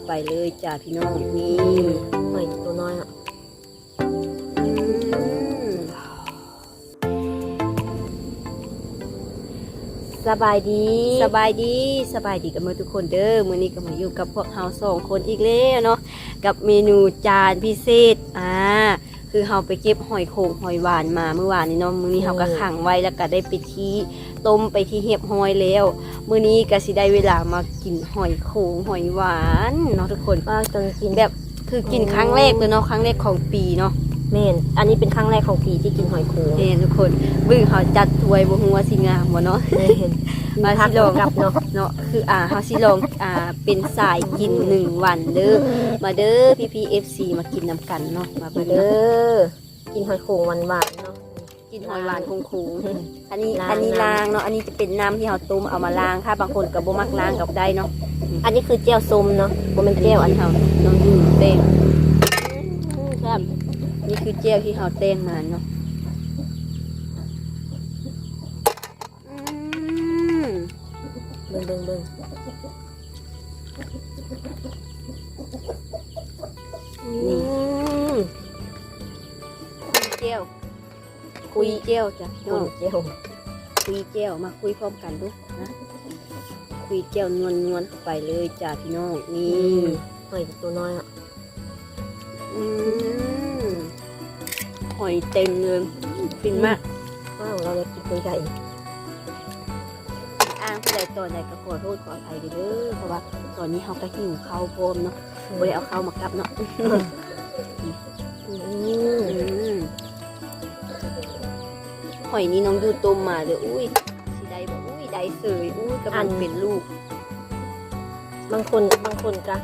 ໄປເລີຍຈ້າພີ່ນ້ອງ ນີ້ ຫອຍໂຕນ້ອຍອະ ອືມ ສະບາຍດີ ສະບາຍດີ ສະບາຍດີກັນໝົດທຸກຄົນເດີ້ ມື້ນີ້ກໍມາຢູ່ກັບພວກເຮົາສອງຄົນອີກແລ້ວເນາະ ກັບເມນູຈານພິເສດ ອາ ຄືເຮົາໄປເກັບຫອຍໂຂງຫອຍຫວານມາມື້ວານນີ້ເນາະ ມື້ນີ້ເຮົາກໍ ອືມ ຂັງໄວ້ ແລ້ວກໍໄດ້ໄປທີ່ ຕົ້ມໄປທີ່ຮຽບຮ້ອຍແລ້ວ ມື້ນີ້ກໍຊິໄດ້ເວລາມາກິນຫອຍໂຂງຫອຍຫວານເນາະທຸກຄົນ ວ່າຕ້ອງກິນແບບ ຄືກິນຄັ້ງແລກເລີຍເນາະ ຄັ້ງແລກຂອງປີເນາະ ແມ່ນ ອັນນີ້ເປັນຄັ້ງແລກຂອງປີທີ່ກິນຫອຍໂຂງ ແມ່ນທຸກຄົນ ເບິ່ງເຮົາຈັດຖ້ວຍ ບໍ່ຮູ້ວ່າຊິງາມບໍ່ເນາະ ແມ່ນ ວ່າຊິລອງ ມີຜັກກັບເນາະ ເນາະ ຄື ອາ ເຮົາຊິລອງ ອາ ເປັນສາຍກິນໜຶ່ງວັນເດີ້ ມາເດີ້ພີ່ໆ ເອັຟຊີ ມາກິນນຳກັນເນາະ ມາເບິ່ງເນາະ ມາເດີ້ ກິນຫອຍໂຂງຫວານໆເນາະ ກິນຫອຍຫວານໂຂງໆ ອັນນີ້ ລ້າງ ອັນນີ້ລ້າງເນາະ ອັນນີ້ຈະເປັນນ້ຳທີ່ເຮົາຕົ້ມເອົາມາລ້າງ ຖ້າບາງຄົນກໍບໍ່ມັກລ້າງກໍໄດ້ເນາະ ອັນນີ້ຄືແຈ່ວສົ້ມເນາະ ບໍ່ແມ່ນແຈ່ວອັນເຮົາ ນ້ອງຢູ່ແຕ່ງ ອືມ ແຊບ ນີ້ຄືແຈ່ວທີ່ເຮົາແຕ່ງມາເນາະ ອືມ ເບິ່ງໆໆ ອືມ ຄຸຍແຈ່ວ ຄຸຍແຈ່ວຈ້າພີ່ນ້ອງ ຄຸຍແຈ່ວ ຄຸຍແຈ່ວ ມາຄຸຍພ້ອມກັນດູນະ ຄຸຍແຈ່ວນວນໆ ເຂົ້າໄປເລີຍຈ້າພີ່ນ້ອງ ນີ້ ອືມ ຫອຍໂຕນ້ອຍອະ ອືມ ຫອຍເຕັມເລີຍ ອືມ ຟິນມາກ ອືມ ວ້າວ ເຮົາຢາກກິນໂຕໃຫຍ່ ອ້າງຜູ້ໃດຕອນໃດກໍຂໍໂທດຂໍອະໄພເດີ້ ເພາະວ່າຕອນນີ້ເຮົາກໍຫິວເຂົ້າພ້ອມເນາະ ອືມ ບໍ່ໄດ້ເອົາເຂົ້າມາກັບເນາະ ອືມ ອືມ ຫອຍນີ້ນ້ອງຢູ່ຕົ້ມມາເດີ້ ອຸ້ຍ ຊິໄດ້ບໍ່ ອຸ້ຍ ໄດ້ເສີຍ ອຸ້ຍ ກຳລັງເປັນລູກ ບາງຄົນ ບາງຄົນກະ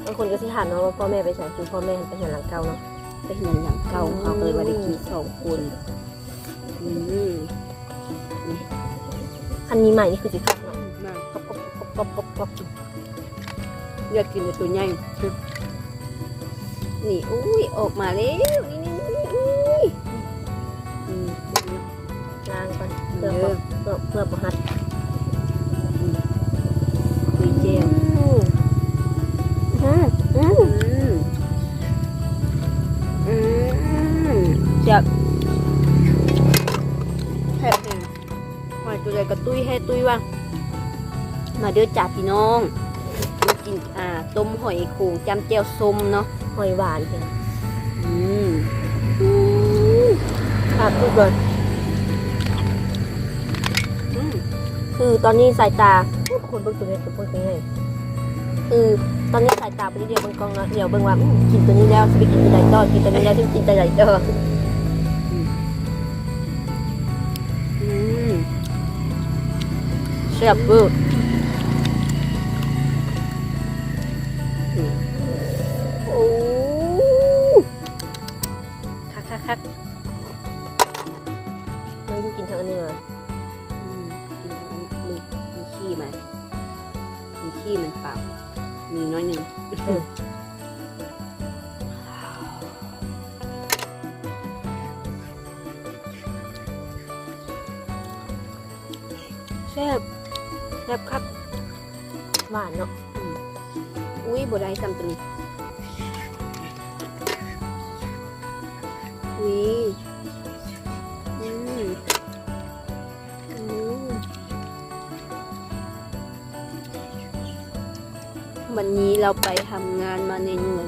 ບາງຄົນກໍຊິຖາມເນາະວ່າພໍ່ແມ່ໄປໃສ ຄືພໍ່ແມ່ໄປເຮືອນຫຼັງເກົ່າເນາະ ໄປເຮືອນຫຼັງເກົ່າ ອືມ ເຮົາກໍເລີຍວ່າໄດ້ກິນສອງຄົນ ອືມ ຄັນມີໃໝ່ນີ້ຄືຊິຄັກເນາະ ແມ່ນ ກັອບໆໆໆ ຢາກກິນແຕ່ໂຕໃຫຍ່ ນີ້ ອຸ້ຍ ອອກມາແລ້ວ ນີ້ໆໆ ອຸ້ຍ ອືມ ລ້າງກ່ອນ ເພື່ອບໍ່ ເອີ ເພື່ອ ເພື່ອບໍ່ຮັດ ອືມ ຄຸຍແຈ່ວ ອືມ ອືມ ອືມ ອືມ ແຊບ ແຊບແຮງ ຫອຍໂຕໃດກໍຕຸ້ຍແທ້ຕຸ້ຍວ່າ ມາເດີ້ຈ້າພີ່ນ້ອງ ມາກິນ ອ່າ ຕົ້ມຫອຍໂຂງຈ້ຳແຈ່ວສົ້ມເນາະ ຫອຍຫວານ ອືມ ອືມ ຄັກສຸດເລີຍ ອືມ ຄືຕອນນີ້ສາຍຕາ ໂອ້ ທຸກຄົນເບິ່ງໂຕນີ້ ໂຕໂຄດໃຫຍ່ ຄືຕອນນີ້ສາຍຕາບໍ່ໄດ້ຫຼຽວເບິ່ງກ້ອງເນາະ ຫຼຽວເບິ່ງວ່າ ອືມ ກິນໂຕນີ້ແລ້ວຊິໄປກິນໂຕໃດຕໍ່ ກິນໂຕນີ້ແລ້ວຊິໄປກິນໂຕໃດຕໍ່ ອືມ ອືມ ແຊບເວີ ໂອ້ ຄັກໆໆ ມັນຢູ່ກິນທາງອັນນີ້ຫວາ ອືມ ກິນທາງອັນນີ້ ມີ ມີຂີ້ມາ ມີຂີ້ມັນປາບ ມີໜ້ອຍໜຶ່ງ ອືມ. ແຊບ ແຊບຄັກ ຫວານເນາະ ອືມ ອຸ້ຍ ບໍ່ໄດ້ຊ້ຳຕົວນີ້ ອຸ້ຍ ອືມ ອືມ. ວັນນີ້ລາວໄປທຳງານມາເໜື່ອຍ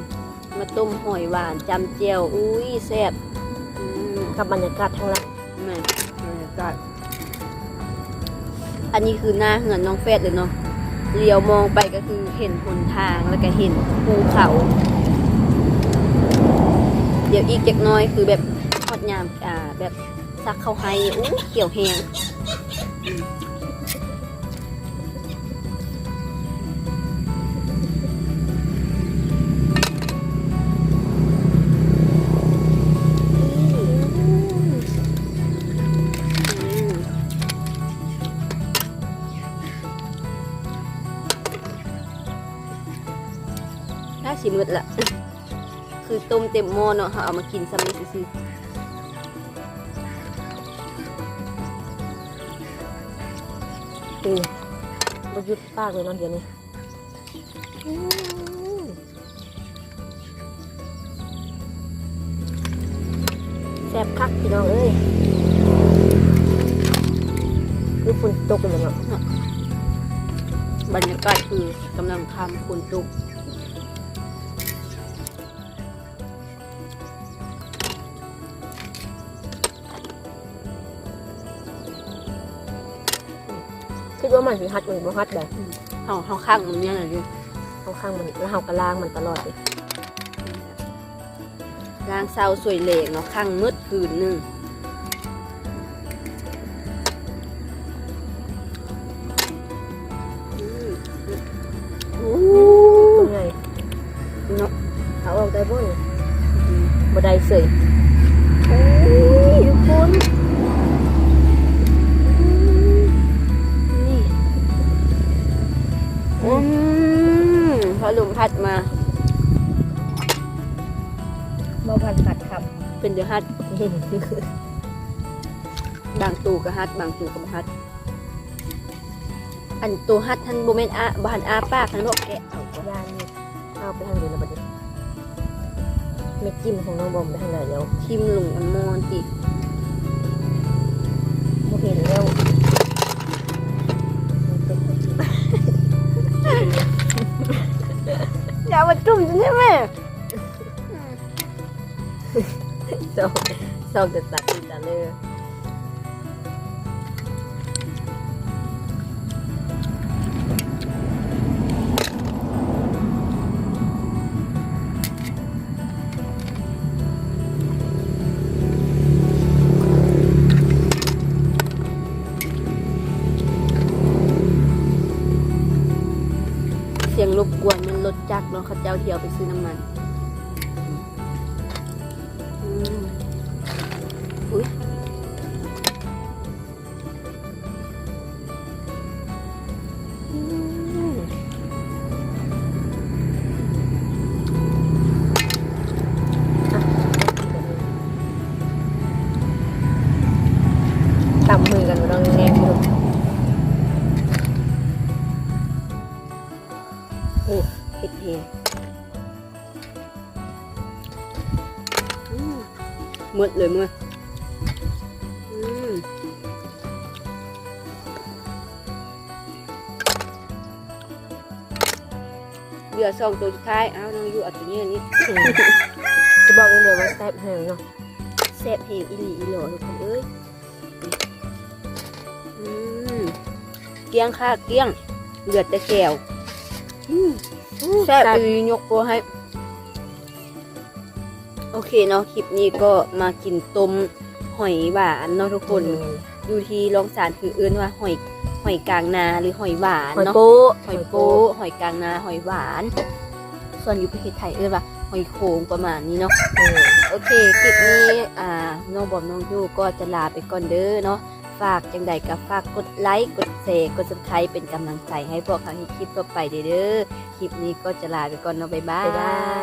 ໆ ມາຕົ້ມຫອຍຫວານຈ້ຳແຈ່ວ ອຸ້ຍ ແຊບ ອືມ ກັບບັນຍາກາດທາງຫຼັງ ແມ່ນ ບັນຍາກາດ ອັນນີ້ຄືໜ້າເຮືອນນ້ອງແຝດເລີຍເນາະ ຫຼຽວມອງໄປກໍຄືເຫັນຫົນທາງ ແລ້ວກໍເຫັນພູເຂົາ ດຽວອີກຈັກໜ້ອຍຄືແບບຮອດຍາມ ອ່າ ແບບ ສັກເຂົ້າໄຮ່ ໂອ້ ຂຽວແຮງ ອືມ ອືມ ໜ້າຊິໝົດລະ. ຄືຕົ້ມເຕັມໝໍ້ເນາະ ເຮົາເອົາມາກິນຊ່ຳນີ້ຊື່ໆ ໂອ້ ບໍ່ຢຸດປາກເລີຍເນາະດຽວນີ້ ອືມ ແຊບຄັກພີ່ນ້ອງເອີຍ ຄືຝົນຕົກເລີຍເນາະ ບັນຍາກາດຄືກຳລັງຄ່ຳຝົນຕົກ. ຄິດວ່າມັນຊິຮັດ ມັນບໍ່ຮັດໃດ໋ ອືມ ເຮົາ ເຮົາຂັງມັນແນວນັ້ນຢູ່ ເຮົາຂັງມັນ ແລ້ວເຮົາກໍລ້າງມັນຕະຫຼອດເດ ລ້າງເຊົ້າສວຍແລງເນາະ ຂັງໝົດຄືນໜຶ່ງ. ອືມ ໂອ້ ຕົວໃຫຍ່ເນາະ ເອົາອອກໄດ້ບໍ່ນີ້? ອືມ ບໍ່ໄດ້ເສີຍ. ໂອ້ຍ ທຸກຄົນ ນີ້ ອືມ ພໍລົມພັດມາ ບໍ່ທັນຮັດຄຳ ເປັນດຽວຮັດ ບາງໂຕກໍຮັດ ບາງໂຕກໍບໍ່ຮັດ. ອັນໂຕຮັດຫັ້ນບໍ່ແມ່ນອ້າ ບໍ່ທັນອ້າປາກຫັ້ນເນາະ ແກະເອົາກ່ອນ ຢ່ານີ້ ເອົາໄປທາງໃດແລ້ວບັດນີ້? ແມ່ຈິ້ມຂອງນ້ອງບອມໄປທາງໃດແລ້ວ? ຖິ້ມລົງອັນໝໍ້ຫັ້ນຕິ ບໍ່ເຫັນແລ້ວ. ຢ່າມາຈຸ້ມຈັ່ງຊີ້ແມ່. ຊອກ ຊອກແຕ່ຕັກອີກຕາເລີ. ສຽງລົບກວນແມ່ນລົດຈັກເນາະ ເຂົາເຈົ້າທີ່ເອົາໄປຊື້ນ້ຳມັນ. ອືມ ອຸ້ຍ ອືມ ຕຳມືກັນບໍ່ຕ້ອງແຍກ. ໂອ້ ເຜັດແຮງ. ອືມ ໝົດເລີຍມື້ ອືມ ເຫຼືອສອງໂຕສຸດທ້າຍ. ອ້າວ ນ້ອງຢູ່ເອົາໂຕນີ້ນີ້ ອືມ ຈະບອກໄດ້ເລີຍວ່າແຊບແຮງເນາະ ແຊບແຮງອີ່ຫຼີອີ່ຫຼໍ ທຸກຄົນເອີຍ. ອືມ ກ້ຽງຄ່າກ້ຽງ ເຫຼືອແຕ່ແຈ່ວ. ອືມ ແຊບອີ່ຫຼີ ຍົກໂປ້ໃຫ້. ໂອເຄເນາະ ຄລິບນີ້ກໍມາກິນຕົ້ມຫອຍຫວານເນາະທຸກຄົນ. ແມ່ນ ຢູ່ທີ່ລ່ອງຊານຄືເອີ້ນວ່າຫອຍ ຫອຍກາງນາ ຫຼື ຫອຍຫວານເນາະ ຫອຍໂປ້ ຫອຍໂປ້ ຫອຍກາງນາ ຫອຍຫວານ. ສ່ວນຢູ່ປະເທດໄທເອີ້ນວ່າຫອຍໂຂງ ປະມານນີ້ເນາະ. ເອີ ໂອເຄ ຄລິບນີ້ ອ່າ ນ້ອງບອມ ນ້ອງຢູ່ ກໍຈະລາໄປກ່ອນເດີເນາະ. ຝາກຈັ່ງໃດກໍຝາກກົດໄລ ກົດແຊ ກົດ Subscribe ເປັນກຳລັງໃຈໃຫ້ພວກເຮົາເຮັດຄລິບຕໍ່ໄປເດີ. ຄລິບນີ້ກໍຈະລາໄປກ່ອນເນາະ ບາຍບາຍ ບາຍບາຍ.